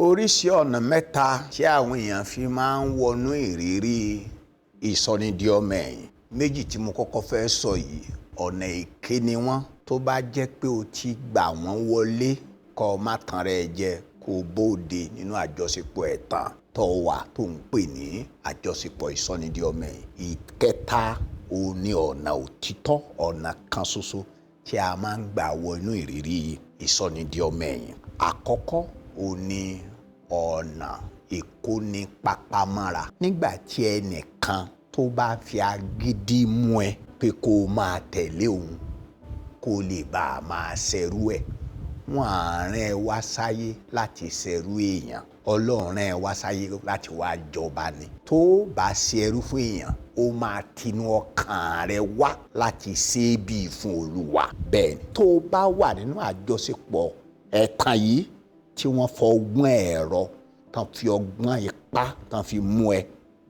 Oríṣi ọ̀nà mẹ́ta tí àwọn èèyàn fi máa ń wọnú ìrírí ìsọnidi ọmọ ẹ̀yìn. Méjì tí mo kọ́kọ́ fẹ́ sọ yìí, ọ̀nà èké ni wọ́n. Tó bá jẹ́ pé o ti gbà wọ́n wọlé, kó o má tan rẹ jẹ, kó o bóde nínú àjọṣepọ̀ ẹ̀tàn tó wà tó ń pè ní àjọṣepọ̀ ìsọnidi ọmọ ẹ̀yìn. Ìkẹta, ó ní ọ̀nà òtítọ́, ọ̀nà kan ṣoṣo tí a máa ń gbà wọ inú ìrírí ìsọnidi ọmọ ẹ̀yìn. Àkọ́kọ́, ó ní ọ̀nà ìkónipapamọ́ra. Nígbà tí ẹnìkan tó bá fi agídí mú ẹ pé kó o máa tẹ̀lé òun, kó o lè bá a máa ṣerú ẹ̀. Wọ́n á rán ẹ wá sáyé láti ṣerú èèyàn. Ọlọ́run rán ẹ wá sáyé láti wá jọba ni. Tó bá ṣe ẹrú fún èèyàn, ó máa tinú ọkàn rẹ wá láti ṣe é bí fún Olúwa. Bẹ́ẹ̀ ni, tó bá wà nínú àjọṣepọ̀ ẹ̀tàn yìí tí wọ́n fọ ọgbọ́n ẹ̀rọ, tán fi ọgbọ́n ipá, tán fi mú ẹ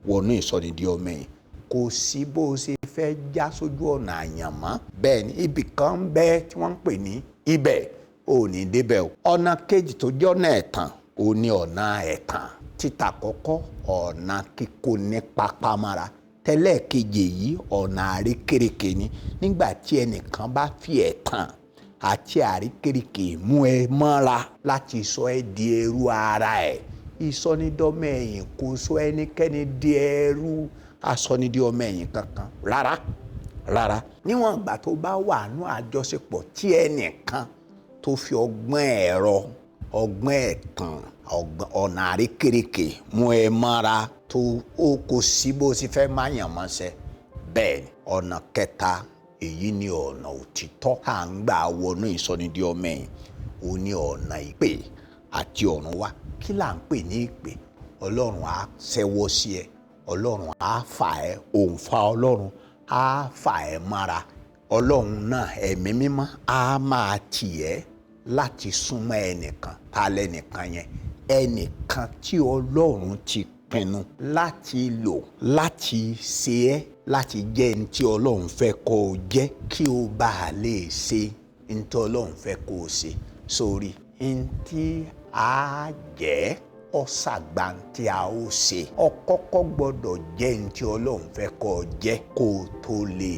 wọnú ìsọnidi ọmọ ẹ̀yìn, kò sí bó o ṣe fẹ́ já sójú ọ̀nà àyànmọ́. Bẹ́ẹ̀ ni, ibì kan ń bẹ tí wọ́n ń pè ní ibẹ̀, ò ní débẹ̀ o. Ọ̀nà kejì tó jẹ́ ọ̀nà ẹ̀tàn, ò ní ọ̀nà ẹ̀tàn. Títà kọ́kọ́, ọ̀nà kíkó ní papamọ́ra. Tẹ́lẹ̀ kejì yìí, ọ̀nà àrékérekè ni. Nígbà tí ẹnìkan bá fi ẹ̀tàn àti àrékérekè mú ẹ mọ́ra láti sọ ẹ́ di ẹrú ara ẹ̀. Ìsọnidọ́mọ ẹ̀yìn kò sọ ẹnikẹ́ni di ẹrú asọnidi ọmọ ẹ̀yìn kankan rárá rárá. Níwọ̀n ìgbà tó bá wà nínú àjọṣepọ̀ tí ẹnìkan tó fi ọgbọ́n ẹ̀rọ, ọgbọ́n ẹ̀tàn, ọ̀nà àrékérekè mú ẹ mọ́ra, tó o kò sí bó o ti fẹ́ má yàn mọ́ṣẹ́. Bẹ́ẹ̀ ni, ọ̀nà kẹta, èyí ni ọ̀nà òtítọ́ à ń gbà wọnú ìsọnidi ọmọ ẹ̀yìn. Ó ní ọ̀nà ìpè àti ọ̀run wá. Kí là ń pè ní ìpè? Ọlọ́run á ṣẹ́wọ́ sí ẹ, Ọlọ́run á fà ẹ́, òun fa Ọlọ́run á fà ẹ́ mọ́ra. Ọlọ́run náà, ẹ̀mí mímọ́ á máa tì ẹ́ láti súnmọ́ ẹnìkan. Ta lẹ́nìkan yẹn? Ẹnìkan tí Ọlọ́run ti pinnu láti lò, láti ṣe ẹ́, láti jẹ́ ẹni tí Ọlọ́run fẹ́ kó o jẹ́, kí o bá lè ṣe ẹni tí Ọlọ́run fẹ́ kó o ṣe. Sórí ẹni tí a jẹ́ ọ̀sàgbà tí a ó ṣe. O kọ́kọ́ gbọ́dọ̀ jẹ́ ẹni tí Ọlọ́run fẹ́ kó o jẹ́ kó o tó lè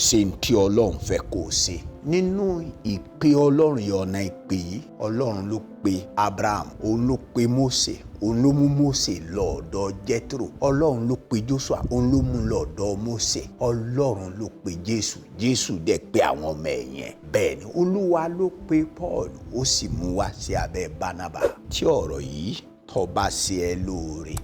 ṣe ẹni tí Ọlọ́run fẹ́ kó o ṣe. Nínú ìpè Ọlọ́run, ọ̀nà ìpè yìí, Ọlọ́run ló pe Abraham, òun ló pe Mósè, òun ló mú Mósè lọ ọ̀dọ̀ Jẹ́tírò. Ọlọ́run ló pe Jóṣúà, òun ló mú lọ ọ̀dọ̀ Mósè. Ọlọ́run ló pe Jésù, Jésù dẹ̀ pe àwọn ọmọ ẹ̀yìn ẹ̀. Bẹ́ẹ̀ ni, Olúwa ló pe Paul, ó sì mú wá sí abẹ́ Bánábà. Tí ọ̀rọ̀ yìí tó bá ṣe ẹ lóore,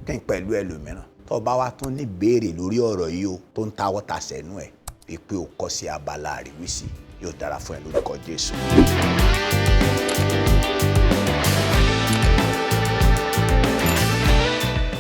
kí n pẹ̀lú ẹlòmíràn, tó bá wá tún ní ìbéèrè lórí ọ̀rọ̀ yìí o, tó ń tawọ́ tasẹ̀ nú ẹ̀, ìpè ò kọ sí abala àríwísí, yóò dára fún ẹ lórúkọ Jésù.